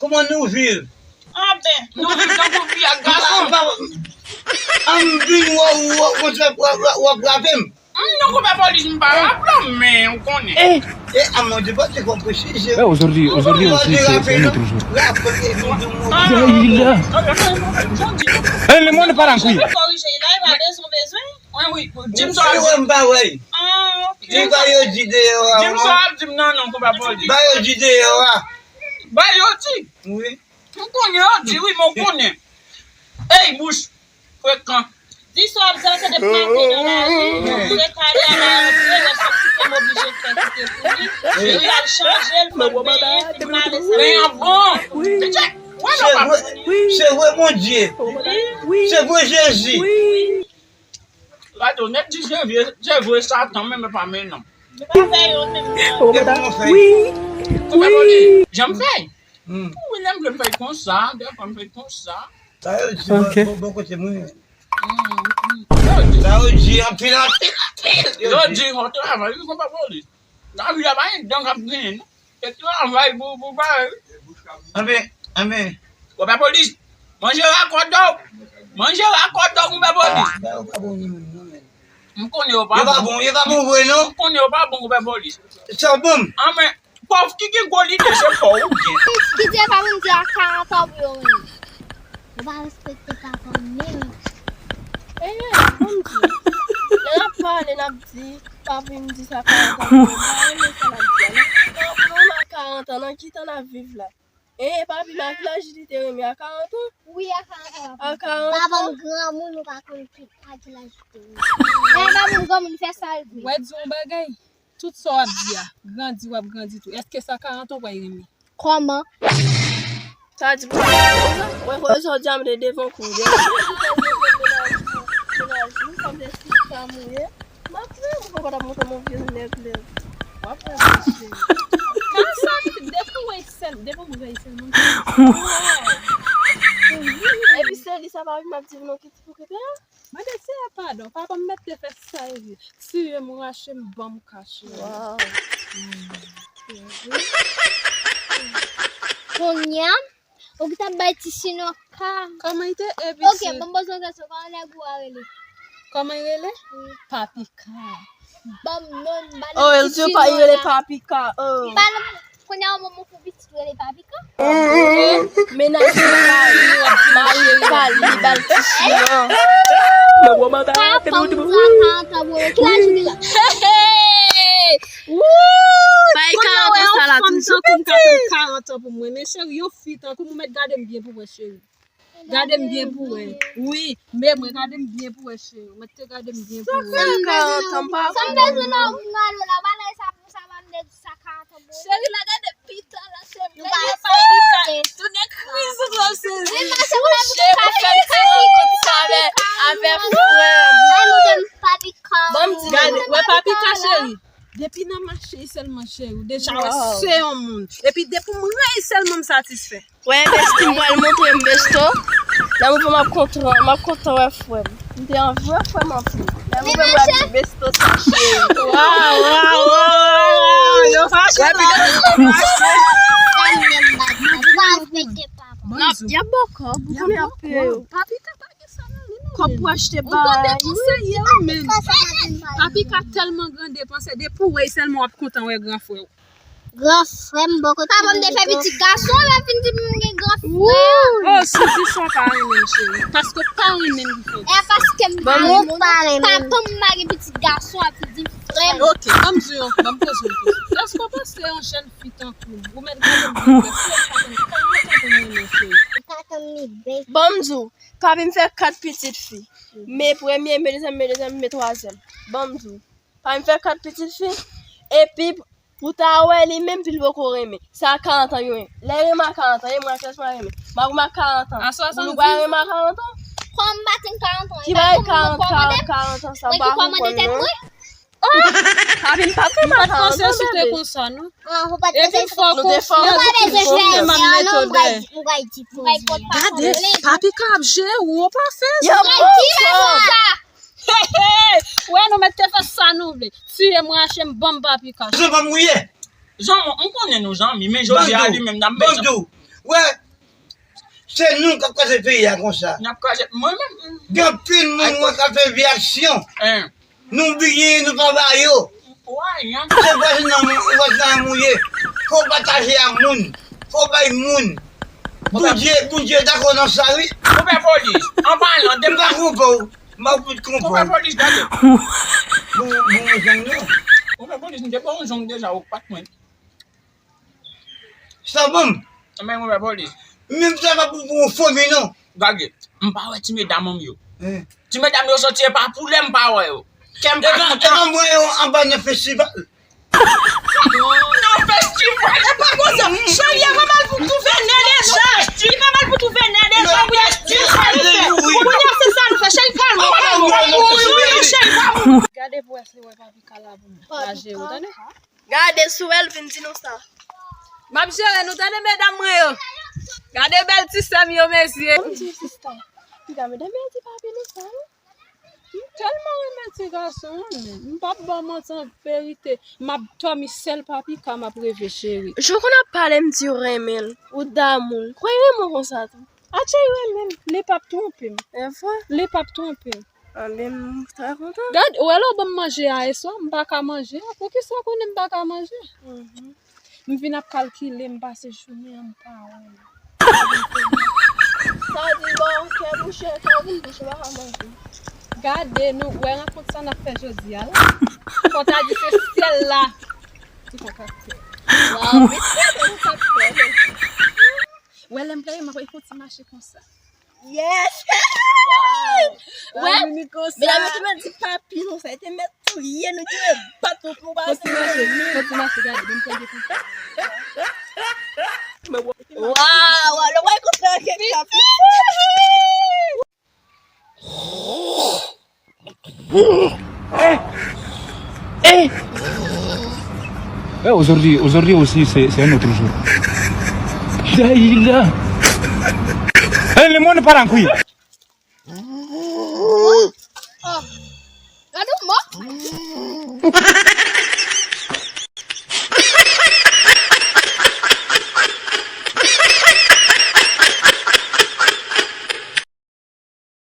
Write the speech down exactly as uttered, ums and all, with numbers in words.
Kòman nou viv? Anben, nou viv tankou fi ak gason. An m vin wè w, w ap rape m. Non, konpè Polis, m pa rape w, men ou konnen. E a mwen de pati konpresi. Beh, aujourd'hui, aujourd'hui aussi, c'est un autre jour. Rape m. Jahila. Eh, le monde part en couille. Korije la, e pa bezwen, bezwen. Wi, wi. Di m sa w ap di. M pa wè. Ah, ok. Di ba yo di deyò a. Di m sa w ap di m nan, non, konpè Polis. Ba yo di deyò a. Ba yo di. Wi. M konnen yo di wi, men w konnen. Ey, bouch frekan. Di sa w ap di a, se de pate nan lari, se kale a la rantre, lè sòti fè m oblije fè kite pou li. Li pral chanje l, fò l benyen, fin pale sa. Benyen bon. Wi. Wè non, papa. Se vre Bondye. Wi. Se vre Jezi. Wi. Gade w nèt di se vre, se vre Satan, men men pa men non. Li pa fè yo menm non. Wi. Wi. Jan m fè. Wi, lè m vle m fè konsa, dèfwa m fè konsa. Sa yo di bon, bon kote mwen. Sa yo di anpil, anpil, anpil. Yo di, yo travay, wi, konpè Polis. Lavi a pa gen dan k ap genyen, non. Se travay pou, pou bagay. Anben, anben. Konpè Polis, manje rakòt dò. Manje rakòt dò, konpè Polis. Sa yo pa bon, non, men. M konnen yo pa bon. Yo pa bon, yo pa bon vre, non. M konnen yo pa bon, konpè Polis. Sa bon. Anben, pòv ki gen gwo lide, se pa w ou gen. Kidye pa vin di a karant an pou yo renmen. Yo pa respekte papa menm. Eye, bon di. Lè n ap pale, n ap di, papi m di sa karant an pou yo. M pa renmen sa n ap di a, non. Nan, pou nou nan karant an, nan ki tan n ap viv la? Eye, papi m a ki laj li te renmen? A karant an? Wi, a karant an, papi. A karant an? Papa m granmoun, ou pa konn ki, a ki laj li te renmen. Men papi m granmoun, fè sa l vle. Wè, di yon bagay. Tout sa w ap di a, grandi w ap grandi tou. Èske sa karant an w pral renmen? Kòman? Sa di pou wè, wè sa w di a m te devan kou. Mennaj ou, kòm se sista m ou ye. M ap wè, ou poko t ap montre m yon vye nèg lè. W ap wè, mesye. Kansa, depi w wè sèl, depi w wè sèl moun. Epi se li sa pa vin m ap di nou ki ti pou kite a. Mande Seyè padon, papa m mèt te fè sa l vle. Tiye m, rache m, ban m kache. Waw. Kounye a, ou ki t ap bay ti chino ka. Kòman l te, epi... Ok, ban m poze yon kesyon, kòman nèg ou a rele? Kòman l rele? Wi. Papika. Ban m non, ban m ti chino ka. Oh, el di pa l rele Papika, oh. Ban m Kounye a, yon moman pou pitit rele Papika. Mennaj li pa li, mari li pa li, li ba l ti chino. Papa m di a karant an pou yo. Ki laj ou deja? Bay karant an sa la toujou. Kounye a, yon fanm tankou m ka tann karant an pou mwen. Men cheri, yon fi tankou m, ou mèt gade m byen pou wè, cheri. Gade m byen pou wè. Wi, men mwen gade m byen pou wè, cheri. Mwen te gade m byen pou wè. Sa fè karant an, m pa konprann. Sa m bezwen nan, nan lo la, bagay sa pou sa, pa m te di sa karant an pou. Cheri, la gade pita la, cheri. Gade Papika. Tounen kriz ou twò sezi. Mouche, ou fè ti rankont sa avè, avè frè m. Ban m di, gade, wè Papika, cheri. Depi nan mache sèlman, cheri, ou deja wè se yon moun. Epi depi m rayi sèlman, m satisfè. Wè, besti, m pral montre m besto. Lè m wè m ap kontan, m ap kontan wè frè m. M te anvi wè frè m anpil. Lè m wè m ap di besto sa, cheri. Waw, waw, waw, waw, waw. Yo fache la. N ap byen bòkò, boukonnen ap peye yo. Papi ka pa gen sa nan li, non. Kòb pou achte bagay. Ou gran depansè ye, ou menm. Papi ka tèlman gran depansè, depi w wè l sèlman w ap kontan wè gran frè w. Gran frè m bò kote. Papa m te fè pitit gason, l ap vin di m gen gran frè. Oh, si w di sa w pa renmen m, cheri. Paske w pa renmen m ki fè w di sa. E paske m pa renmen w. Papa m mare pitit gason, ap vin di m frè m. Ok, ban m di w, ban m poze w yon kesyon. Èske w panse yon jèn fi tankou m, ou mèt gade m byen, si w pa konn karant an pou mwen, cheri? Ou pa tann li bèk. Ban m di w, papi m fè kat pitit fi. Men premye, men dezyèm, men dezyèm, men twazyèm. Ban m di w. Papi m fè kat pitit fi. Epi, pou ta wè li menm, pi l poko renmen. Sa karant an yo ye. Lè renmen a karant an, e mwen aktyèlman renmen. Mari m a karant an. A swasanndiz. Moun ou pa renmen a karant an? Kòm m pa tann karant an. Ki bagay karant, karant, karant an, sa m pa konprann non. Oh! Papi m pa t renmen a karant an. M pa t panse si w te konsa, non. Epi fò konfyans, ou menm ap mete w dèyè. Gade, papi ka ap jere w, ou pa fè sa. Hey, hey! Wè, nou mèt te fè sa nou vle. Tiye m, rache m, ban m Papika. Jan pa m wouye. Jan, m konnen nou zanmi, men jodi a li menm n ap met. Ban m di w, Wè, se nou k ap kraze peyi a konsa. N ap kraze, mwen menm. Gen anpil moun mwen k ap fè vye aksyon. Hein. Nou bliye, nou pa ba yo. Why, hein? Se vwazin nan moun, vwazin nan moun ye. Fò w pataje ak moun. Fò w bay moun. Bondye, Bondye dakò nan sa, wi. Konpè polis, an palan de. M pa konpè w. M pa fout konpè w. Konpè polis, gade. Bon, bon, zong non. Konpè polis, m te ba w zong deja, ou pa t mwen. Sa bon. Men konpè polis. Menm sa pa pou, pou yon fomi non. Gade, m pa wè ti medam an m yo. Ti medam yo soti e pa poulè m pa wè yo. Kè m pa kontan. E pa mwen yo anba nan festival. Nan festival. E pa konsa. Cheri, e pa mal pou toufe nè deja. Li pa mal pou toufe nè deja. Pou y ap di sa nou fè. Kounye a se sa nou fè. Cheri, kalme w, kalme w. Cheri, kalme w. Gade pou wè si wè papi kalabou. Maje ou tande. Gade sou el vin di nou sa. M ap jere nou tande medam mwen yo. Gade bèl ti sè m yo mesye. Bon ti sista. Piga medam yo di papi nou sa wi. M tèlman renmen ti gason an men. M p ap ba w manti an verite. M ap dòmi sèl papi ka m ap reve cheri. Jan w konn ap pale m di w renmen l, ou damou l. Kwè renmen w konsa tou. Atchè renmen m. Li p ap twonpe m. Li p ap twonpe m. Anben, m trè kontan. Gad, ou wè lè w ban m manje a yè swa, m pa ka manje a. Poukisa w konnen m pa ka manje? M vin ap kalkile, m pase jounen an, m pa wè l. Sa di, bon, kè bouche, kè vin bouche, pa ka manje. Gade, nou wè rankont sa n ap fè jodi a la. Fò ta di se syèl la ki fè kap fè. Waw, men se nou k ap fè. Wè lè m pleye, m ap fè yon ti mache konsa. Yes! Wè, medam yo te mèt di papi nou sa, yo te mèt touye nou, te mèt bat nou pou pase. Kontinye, kontinye, gade, bon, tande konsa. Waw, waw, le wè konsa, kèk la. Eh! Eh! Eh, aujourd'hui, aujourd'hui aussi, c'est, c'est un autre jour. Daïla. Eh, le monde part en couille. Gade w mò.